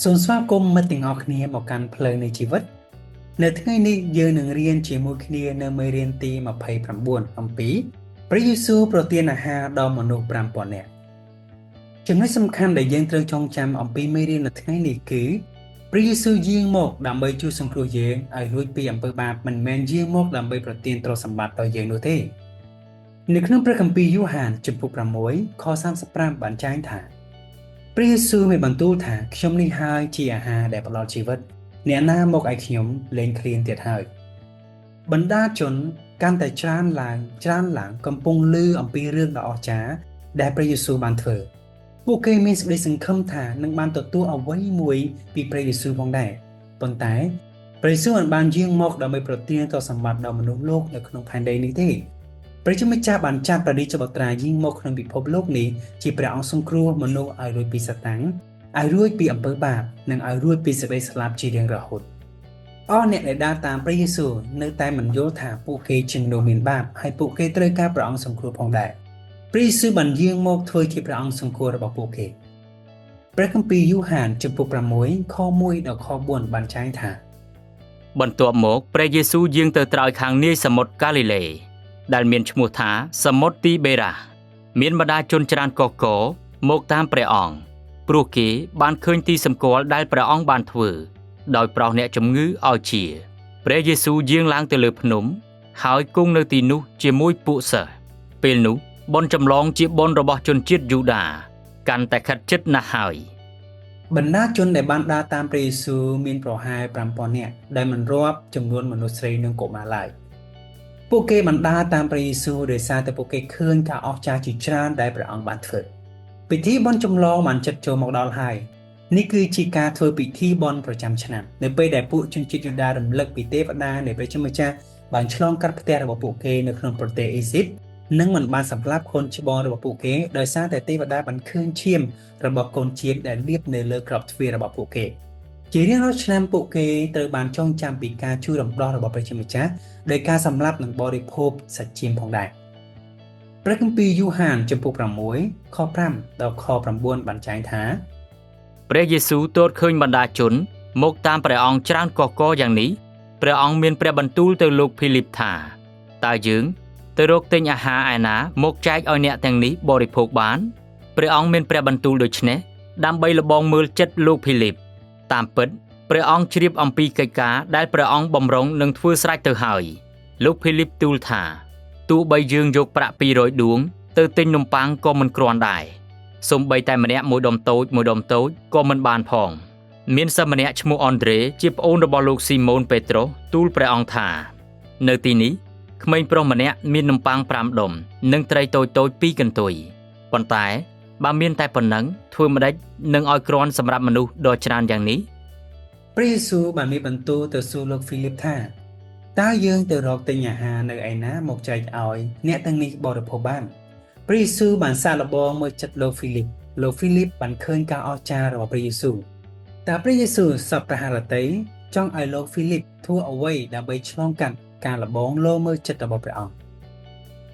សូមស្វាគមន៍មិត្តទាំងអស់គ្នាមកកាន់ផ្លូវនៃជីវិតនៅថ្ងៃនេះយើងនឹងរៀនជាមួយគ្នានៅមេរៀនទី29អំពីព្រះយេស៊ូវប្រទានអាហារដល់មនុស្ស5000នាក់ចំណុចសំខាន់ដែលយើងត្រូវចងចាំអំពីមេរៀននៅថ្ងៃនេះគឺព្រះយេស៊ូវយាងមកដើម្បីជួយសង្គ្រោះយើងឲ្យរួចពីអំពើបាបមិនមែនយាងមកដើម្បីប្រទានទ្រព្យសម្បត្តិដល់យើងនោះទេនៅក្នុងព្រះគម្ពីរយ៉ូហានជំពូក6ខ35បានចែងថាព្រះយេស៊ូវមានបន្ទូលថាខ្ញុំនេះហើយជាអាហារដែលផ្ដល់ជីវិតអ្នកណាមកឲ្យខ្ញុំលែងឃ្លានទៀតហើយបណ្ដាជនកាន់តែច្រើនឡើងច្រើនឡើងកំពុងឮអំពីរឿងដ៏អស្ចារ្យដែលព្រះយេស៊ូវបានធ្វើពួកគេមានសេចក្តីសង្ឃឹមថានឹងបានទទួលអ្វីមួយពីព្រះយេស៊ូវផងដែរប៉ុន្តែព្រះយេស៊ូវមិនបានយាងមកដើម្បីប្រទានទ្រព្យសម្បត្តិដល់មនុស្សលោកនៅក្នុងផែនដីនេះទេព្រះជាម្ចាស់បានចាត់ព្រះរាជបុត្រាយាងមកក្នុងពិភពលោកនេះជាព្រះអង្គសង្គ្រោះមនុស្សឲ្យរួចពីសាតាំងឲ្យរួចពីអំពើបាបនិងឲ្យរួចពីសេចក្តីស្លាប់ជារៀងរហូតអស់អ្នកដែលដើរតាមព្រះយេស៊ូវនៅតែមិនយល់ថាពួកគេជាមនុស្សមានបាបហើយពួកគេត្រូវការព្រះអង្គសង្គ្រោះផងដែរព្រះយេស៊ូវបានយាងមកធ្វើជាព្រះអង្គសង្គ្រោះរបស់ពួកគេព្រះគម្ពីរយ៉ូហានជំពូក6ខ1ដល់ខ4បានចែងថា បន្ទាប់មកព្រះយេស៊ូវយាងទៅត្រើយខាងនាយសមុទ្រកាលីលេដែលមានឈ្មោះថាសមុទ្រទីបេរ៉ាស់មានបណ្ដាជនច្រើនកកកមកតាមព្រះអង្គព្រោះគេបានឃើញទីសម្គាល់ដែលព្រះអង្គបានធ្វើដោយប្រោសអ្នកជំងឺឲ្យជាព្រះយេស៊ូវយាងឡើងទៅលើភ្នំហើយគង់នៅទីនោះជាមួយពួកសិស្សពេលនោះបុណ្យចម្លងជាបុណ្យរបស់ជនជាតិយូដាកាន់តែខិតជិតណាស់ហើយ បណ្ដាជនដែលបានដើរតាមព្រះយេស៊ូវមានប្រហែល5000នាក់ដែលមិនរាប់ចំនួនមនុស្សស្រីនិងកុមារឡើយពួកគេបានដើរតាមព្រះយេស៊ូវដោយសារតែពួកគេឃើញការអស្ចារ្យជាច្រើនដែលព្រះអង្គបានធ្វើពិធីបុណ្យចម្លងបានជិតចូលមកដល់ហើយនេះគឺជាការធ្វើពិធីបុណ្យប្រចាំឆ្នាំនៅពេលដែលពួកជនជាតិយូដារំលឹកពីទេវតានៃព្រះជាម្ចាស់បានឆ្លងកាត់ផ្ទះរបស់ពួកគេនៅក្នុងប្រទេសអេស៊ីបនិងមិនបានសម្លាប់កូនច្បងរបស់ពួកគេដោយសារតែទេវតាបានឃើញឈាមរបស់កូនចៀមដែលលាបនៅលើក្របទ្វាររបស់ពួកគេជារៀងរាល់ឆ្នាំពួកគេត្រូវបានចងចាំពីការជួយរំដោះរបស់ព្រះជាម្ចាស់ដោយការសម្លាប់និងបរិភោគសាច់ចៀមផងដែរព្រះគម្ពីរយ៉ូហានជំពូក6ខ5ដល់ខ9បានចែងថា ព្រះយេស៊ូវទតឃើញបណ្ដាជនមកតាមព្រះអង្គច្រើនកកកយ៉ាងនេះព្រះអង្គមានព្រះបន្ទូលទៅលោកភីលីបថាតើយើងទៅរកទិញអាហារឯណាមកចែកឲ្យអ្នកទាំងនេះបរិភោគបានព្រះអង្គមានព្រះបន្ទូលដូច្នេះដើម្បីលបងមើលចិត្តលោកភីលីបតាមពិតព្រះអង្គជ្រាបអំពីកិច្ចការដែលព្រះអង្គបំរុងនឹងធ្វើស្រេចទៅហើយលោកភីលីបទូលថាទោះបីយើងយកប្រាក់200ដួងទៅទិញនំប៉័ងក៏មិនគ្រាន់ដែរសូម្បីតែម្នាក់មួយដុំតូចមួយដុំតូចក៏មិនបានផងមានសិស្សម្នាក់ឈ្មោះអង់ដ្រេជាប្អូនរបស់លោកស៊ីម៉ូនពេត្រុសទូលព្រះអង្គថានៅទីនេះក្មេងប្រុសម្នាក់មាននំប៉័ង5ដុំនិងត្រីតូចៗ2កន្ទុយប៉ុន្តែបើមានតែប៉ុណ្ណឹងធ្វើម្ដេចនឹងឲ្យគ្រាន់សម្រាប់មនុស្សដ៏ច្រើនយ៉ាងនេះ ព្រះយេស៊ូវបានមានបន្ទូលទៅសួរលោកហ្វីលីបថាតើយើងទៅរកទិញអាហារនៅឯណាមកចែកឲ្យអ្នកទាំងនេះបរិភោគបានព្រះយេស៊ូវបានសាកល្បងមើលចិត្តលោកហ្វីលីបលោកហ្វីលីបបានឃើញការអស្ចារ្យរបស់ព្រះយេស៊ូវតើព្រះយេស៊ូវសពព្រះハរតីចង់ឲ្យលោកហ្វីលីបធ្វើអ្វីដើម្បីឆ្លងកាត់ការល្បងលោមើលចិត្តរបស់ព្រះអង្គ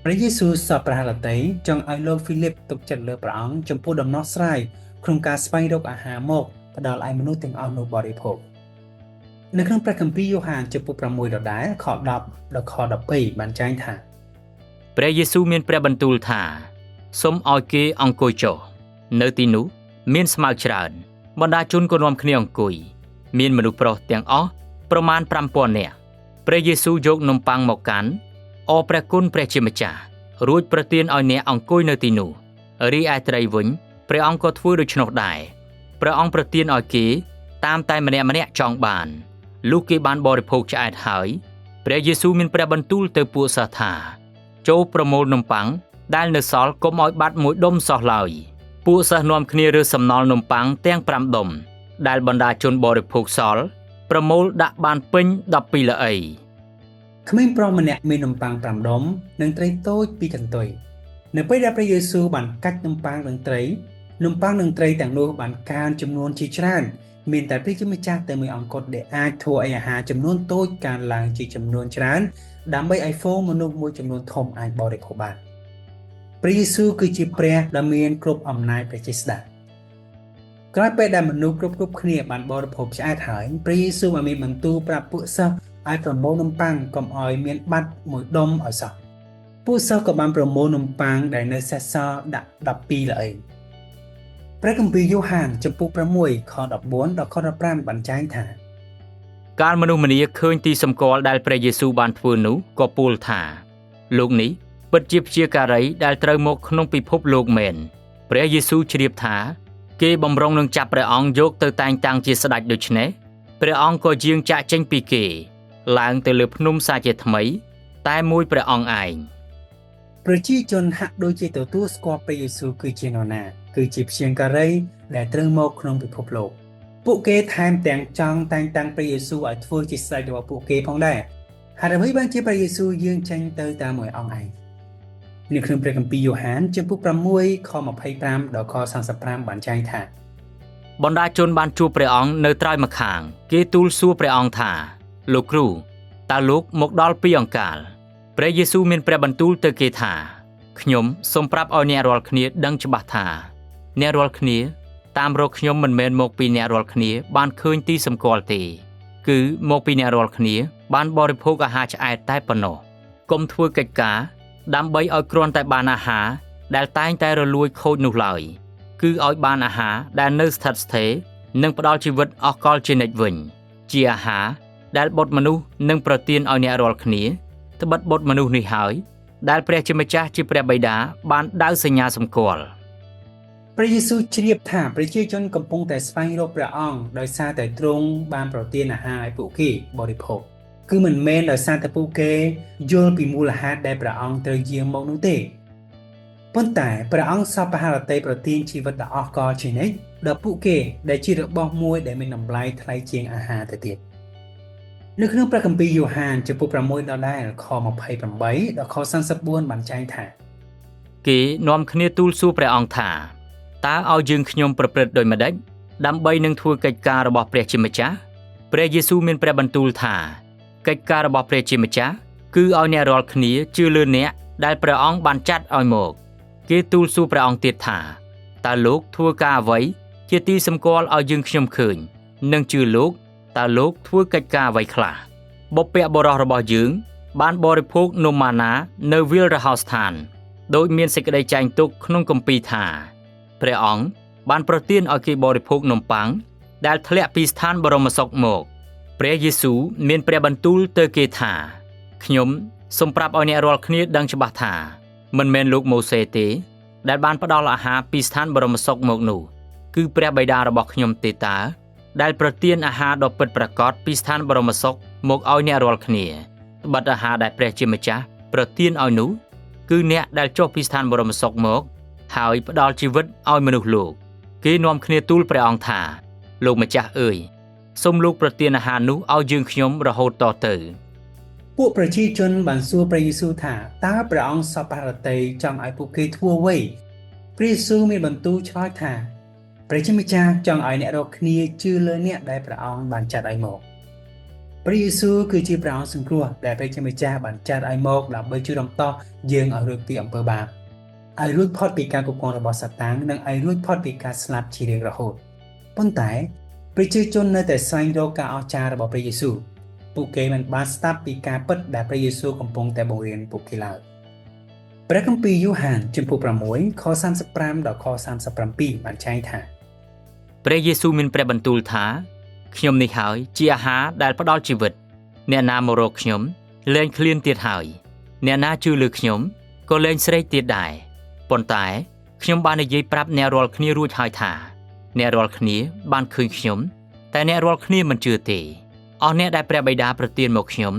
ព្រះយេស៊ូវសពព្រះハរតីចង់ឲ្យលោកហ្វីលីបទុកចិត្តលើព្រះអង្គចំពោះដំណោះស្រាយក្នុងការស្វែងរកអាហារមកផ្ដល់ឲ្យមនុស្សទាំងអស់នោះបរិភោគនៅក្នុងព្រះគម្ពីរយ៉ូហានជំពូក6ដដែលខ10ដល់ខ12បានចែងថា ព្រះយេស៊ូវមានព្រះបន្ទូលថាសូមឲ្យគេអង្គុយចុះនៅទីនោះមានស្មៅច្រើនបណ្ដាជនក៏នាំគ្នាអង្គុយមានមនុស្សប្រុសទាំងអស់ប្រមាណ5000នាក់ព្រះយេស៊ូវយកនំប៉័ងមកកាន់អរព្រះគុណព្រះជាម្ចាស់រួចប្រទានឲ្យអ្នកអង្គុយនៅទីនោះរីឯត្រីវិញព្រះអង្គក៏ធ្វើដូច្នោះដែរព្រះអង្គប្រទានឲ្យគេតាមតែម្នាក់ៗចង់បានលុះគេបានបរិភោគឆ្អែតហើយព្រះយេស៊ូវមានព្រះបន្ទូលទៅពួកសិស្សថាចូលប្រមូលនំប៉័ងដែលនៅសល់កុំឲ្យបាត់មួយដុំសោះឡើយពួកសិស្សនាំគ្នារើសសំណល់នំប៉័ងទាំង5ដុំដែលបណ្ដាជនបរិភោគសល់ប្រមូលដាក់បានពេញ12ល្អី ក្មេងប្រុសម្នាក់មាននំប៉័ង5ដុំនិងត្រីតូច2កន្ទុយនៅពេលដែលព្រះយេស៊ូវបានកាច់នំប៉័ងនិងត្រីនំប៉័ងនិងត្រីទាំងនោះបានកើនចំនួនជាច្រើនមានតែព្រះជាម្ចាស់តែមួយអង្គគត់ដែលអាចធ្វើឲ្យអាហារចំនួនតូចកើនឡើងជាចំនួនច្រើនដើម្បីឲ្យហ្វូងមនុស្សមួយចំនួនធំអាចបរិភោគបានព្រះយេស៊ូវគឺជាព្រះដ៏មានគ្រប់អំណាចព្រះចេស្តា ក្រោយពេលដែលមនុស្សគ្រប់ៗគ្នាបានបរិភោគឆ្អែតហើយព្រះយេស៊ូវបានមានបន្ទូលប្រាប់ពួកសិស្សឲ្យប្រមូលនំប៉័ងកុំឲ្យមានបាត់មួយដុំឲ្យសោះពួកសិស្សក៏បានប្រមូលនំប៉័ងដែលនៅសេសសល់ដាក់12ល្អីព្រះគម្ពីរយ៉ូហានចំពុក6ខ14ដល់ខ15បានចែងថា កាលមនុស្សម្នាឃើញទីសម្គាល់ដែលព្រះយេស៊ូវបានធ្វើនោះក៏ពោលថាលោកនេះពិតជាព្យាការីដែលត្រូវមកក្នុងពិភពលោកមែនព្រះយេស៊ូវជ្រាបថាគេបំរុងនឹងចាប់ព្រះអង្គយកទៅតែងតាំងជាស្ដេចដូច្នេះព្រះអង្គក៏យាងចាកចេញពីគេឡើងទៅលើភ្នំសាជាថ្មីតែមួយព្រះអង្គឯង ប្រជាជនហាក់ដូចជាទទួលស្គាល់ព្រះយេស៊ូវគឺជានរណាគឺជាព្យាការីដែលត្រូវមកក្នុងពិភពលោកពួកគេថែមទាំងចង់តែងតាំងព្រះយេស៊ូវឲ្យធ្វើជាស្ដេចរបស់ពួកគេផងដែរហេតុអ្វីបានជាព្រះយេស៊ូវយាងចេញទៅតាមមួយអង្គឯងនៅក្នុងព្រះគម្ពីរយ៉ូហានជំពូក6ខ25ដល់ខ35បានចែងថា បណ្ដាជនបានជួបព្រះអង្គនៅត្រើយម្ខាងគេទូលសួរព្រះអង្គថាលោកគ្រូតើលោកមកដល់ពីអង្កាលព្រះយេស៊ូវមានព្រះបន្ទូលទៅគេថាខ្ញុំសូមប្រាប់ឲ្យអ្នករាល់គ្នាដឹងច្បាស់ថាអ្នករាល់គ្នាតាមរកខ្ញុំមិនមែនមកពីអ្នករាល់គ្នាបានឃើញទីសម្គាល់ទេគឺមកពីអ្នករាល់គ្នាបានបរិភោគអាហារឆ្អែតតែប៉ុណ្ណោះកុំធ្វើកិច្ចការដើម្បីឲ្យគ្រាន់តែបានអាហារដែលតែងតែរលួយខូចនោះឡើយគឺឲ្យបានអាហារដែលនៅស្ថិតស្ថេរនិងផ្ដល់ជីវិតអស់កលជានិច្ចវិញជាអាហារដែលបុត្រមនុស្សនឹងប្រទានឲ្យអ្នករាល់គ្នាត្បិតបុត្រមនុស្សនេះហើយដែលព្រះជាម្ចាស់ជាព្រះបិតាបានដៅសញ្ញាសម្គាល់ ព្រះយេស៊ូវជ្រាបថាប្រជាជនកំពុងតែស្វែងរកព្រះអង្គដោយសារតែទ្រង់បានប្រទានអាហារឲ្យពួកគេបរិភោគគឺមិនមែនដោយសារតែពួកគេយល់ពីមូលហេតុដែលព្រះអង្គត្រូវយាងមកនោះទេប៉ុន្តែព្រះអង្គសពហរតីប្រទានជីវិតដ៏អស្ចារ្យជានិច្ចដល់ពួកគេដែលជារបស់មួយដែលមានតម្លៃថ្លៃជាងអាហារទៅទៀតនៅក្នុងព្រះគម្ពីរយ៉ូហានចំពុក6ដដែលខ28ដល់ខ34បានចែងថា គេនាំគ្នាទូលសួរព្រះអង្គថាតើឲ្យយើងខ្ញុំប្រព្រឹត្តដូចម្តេចដើម្បីនឹងធ្វើកិច្ចការរបស់ព្រះជាម្ចាស់ព្រះយេស៊ូវមានព្រះបន្ទូលថាកិច្ចការរបស់ព្រះជាម្ចាស់គឺឲ្យអ្នករាល់គ្នាជឿលើអ្នកដែលព្រះអង្គបានចាត់ឲ្យមកគេទូលសួរព្រះអង្គទៀតថាតើលោកធ្វើការអ្វីជាទីសម្គាល់ឲ្យយើងខ្ញុំឃើញនិងជឿលោកតើលោកធ្វើកិច្ចការអ្វីខ្លះបុព្វបុរសរបស់យើងបានបរិភោគនំម៉ាណានៅវាលរហោស្ថានដោយមានសេចក្តីចែងទុកក្នុងគម្ពីរថាព្រះអង្គបានប្រទានឲ្យគេបរិភោគនំប៉័ងដែលធ្លាក់ពីស្ថានបរមសុខមកព្រះយេស៊ូវមានព្រះបន្ទូលទៅគេថាខ្ញុំសូមប្រាប់ឲ្យអ្នករាល់គ្នាដឹងច្បាស់ថាមិនមែនលោកម៉ូសេទេដែលបានផ្ដល់អាហារពីស្ថានបរមសុខមកនោះគឺព្រះបិតារបស់ខ្ញុំទេតើដែលប្រទានអាហារដ៏ពិតប្រាកដពីស្ថានបរមសុខមកឲ្យអ្នករាល់គ្នាត្បិតអាហារដែលព្រះជាម្ចាស់ប្រទានឲ្យនោះគឺអ្នកដែលចុះពីស្ថានបរមសុខមកហើយផ្ដល់ជីវិតឲ្យមនុស្សលោកគេនាំគ្នាទូលព្រះអង្គថាលោកម្ចាស់អើយសូមលោកប្រទានអាហារនោះឲ្យយើងខ្ញុំរហូតតទៅ ពួកប្រជាជនបានសួរព្រះយេស៊ូវថាតើព្រះអង្គសពហរតីចង់ឲ្យពួកគេធ្វើអ្វីព្រះយេស៊ូវមានបន្ទូលឆ្លើយថាព្រះជាម្ចាស់ចង់ឲ្យអ្នករាល់គ្នាជឿលើអ្នកដែលព្រះអង្គបានចាត់ឲ្យមកព្រះយេស៊ូវគឺជាព្រះអង្គសង្គ្រោះដែលព្រះជាម្ចាស់បានចាត់ឲ្យមកដើម្បីជួយរំដោះយើងឲ្យរួចពីអំពើបាបឲ្យរួចផុតពីការគ្រប់គ្រងរបស់សាតាំងនិងឲ្យរួចផុតពីការស្លាប់ជារៀងរហូតប៉ុន្តែប្រជាជននៅតែស្វែងរកការអស្ចារ្យរបស់ព្រះយេស៊ូវពួកគេមិនបានស្ដាប់ពីការពិតដែលព្រះយេស៊ូវកំពុងតែបង្រៀនពួកគេឡើយព្រះគម្ពីរយ៉ូហានជំពូក6ខ35ដល់ខ37បានចែងថា ព្រះយេស៊ូវមានព្រះបន្ទូលថាខ្ញុំនេះហើយជាអាហារដែលផ្ដល់ជីវិតអ្នកណាមករកខ្ញុំលែងឃ្លានទៀតហើយអ្នកណាជឿលើខ្ញុំក៏លែងស្រេកទៀតដែរប៉ុន្តែខ្ញុំបាននិយាយប្រាប់អ្នករាល់គ្នារួចហើយថាអ្នករាល់គ្នាបានឃើញខ្ញុំតែអ្នករាល់គ្នាមិនជឿទេអស់អ្នកដែលព្រះបិតាប្រទានមកខ្ញុំ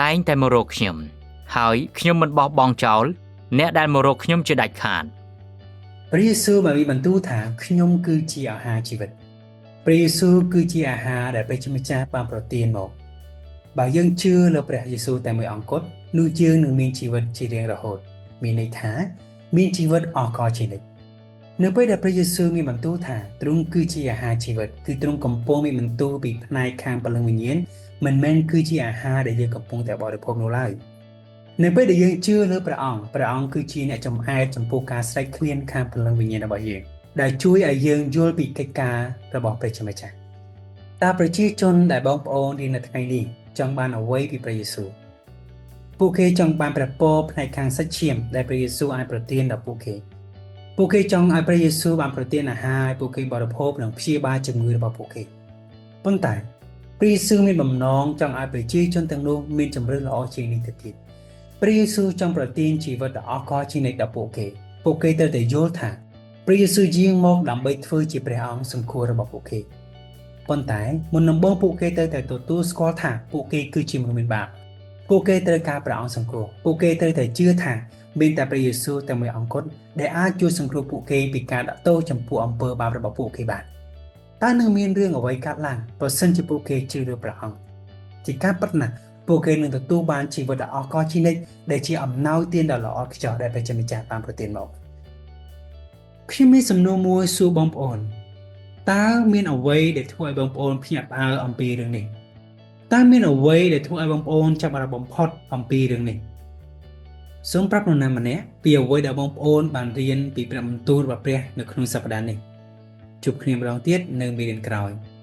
តែងតែមករកខ្ញុំហើយខ្ញុំមិនបោះបង់ចោលអ្នកដែលមករកខ្ញុំជាដាច់ខាត ព្រះយេស៊ូវបានមានបន្ទូលថាខ្ញុំគឺជាអាហារជីវិតព្រះយេស៊ូវគឺជាអាហារដែលព្រះជាម្ចាស់បានប្រទានមកបើយើងជឿលើព្រះយេស៊ូវតែមួយអង្គគត់នោះយើងនឹងមានជីវិតជារៀងរហូតមានន័យថាមានជីវិតអស់កលជានិច្ចនៅពេលដែលព្រះយេស៊ូវមានបន្ទូលថាទ្រង់គឺជាអាហារជីវិតគឺទ្រង់កំពុងមានបន្ទូលពីផ្នែកខាងព្រលឹងវិញ្ញាណមិនមែនគឺជាអាហារដែលយើងកំពុងតែបរិភោគនោះឡើយនៅពេលដែលយើងជឿលើព្រះអង្គព្រះអង្គគឺជាអ្នកចំអែតចំពោះការស្រេកឃ្លានខាងព្រលឹងវិញ្ញាណរបស់យើង ដែលជួយឲ្យយើងយល់ពីកិច្ចការរបស់ព្រះជាម្ចាស់តើប្រជាជនដែលបងប្អូនរៀននៅថ្ងៃនេះចង់បានអ្វីពីព្រះយេស៊ូវពួកគេចង់បានព្រះពរផ្នែកខាងសាច់ឈាមដែលព្រះយេស៊ូវអាចប្រទានដល់ពួកគេពួកគេចង់ឲ្យព្រះយេស៊ូវបានប្រទានអាហារឲ្យពួកគេបរិភោគនិងព្យាបាលជំងឺរបស់ពួកគេប៉ុន្តែព្រះយេស៊ូវមានបំណងចង់ឲ្យប្រជាជនទាំងនោះមានជម្រើសល្អជាងនេះទៅទៀតព្រះយេស៊ូវចង់ប្រទានជីវិតដ៏អស្ចារ្យជានិច្ចដល់ពួកគេពួកគេត្រូវតែយល់ថាព្រះយេស៊ូវយាងមកដើម្បីធ្វើជាព្រះអង្គសង្គ្រោះរបស់ពួកគេប៉ុន្តែមុនដំបូងពួកគេត្រូវតែទទួលស្គាល់ថាពួកគេគឺជាមនុស្សមានបាបពួកគេត្រូវការព្រះអង្គសង្គ្រោះពួកគេត្រូវតែជឿថាមានតែព្រះយេស៊ូវតែមួយអង្គគត់ដែលអាចជួយសង្គ្រោះពួកគេពីការដាក់ទោសចំពោះអំពើបាបរបស់ពួកគេបានតើនឹងមានរឿងអ្វីកើតឡើងបើសិនជាពួកគេជឿលើព្រះអង្គជាការពិតណាស់ពួកគេនឹងទទួលបានជីវិតដ៏អស្ចារ្យជានិច្ចដែលជាអំណោយទានដ៏ល្អឥតខ្ចោះដែលព្រះជាម្ចាស់បានប្រទានមកខ្ញុំមានសំណួរមួយសួរបងប្អូនតើមានអ្វីដែលធ្វើឲ្យបងប្អូនភ្ញាក់ផ្អើលអំពីរឿងនេះតើមានអ្វីដែលធ្វើឲ្យបងប្អូនចាប់អារម្មណ៍បំផុតអំពីរឿងនេះសូមប្រាប់នរណាម្នាក់ពីអ្វីដែលបងប្អូនបានរៀនពីព្រះបន្ទូលរបស់ព្រះនៅក្នុងសប្តាហ៍នេះជួបគ្នាម្ដងទៀតនៅមេរៀនក្រោយ។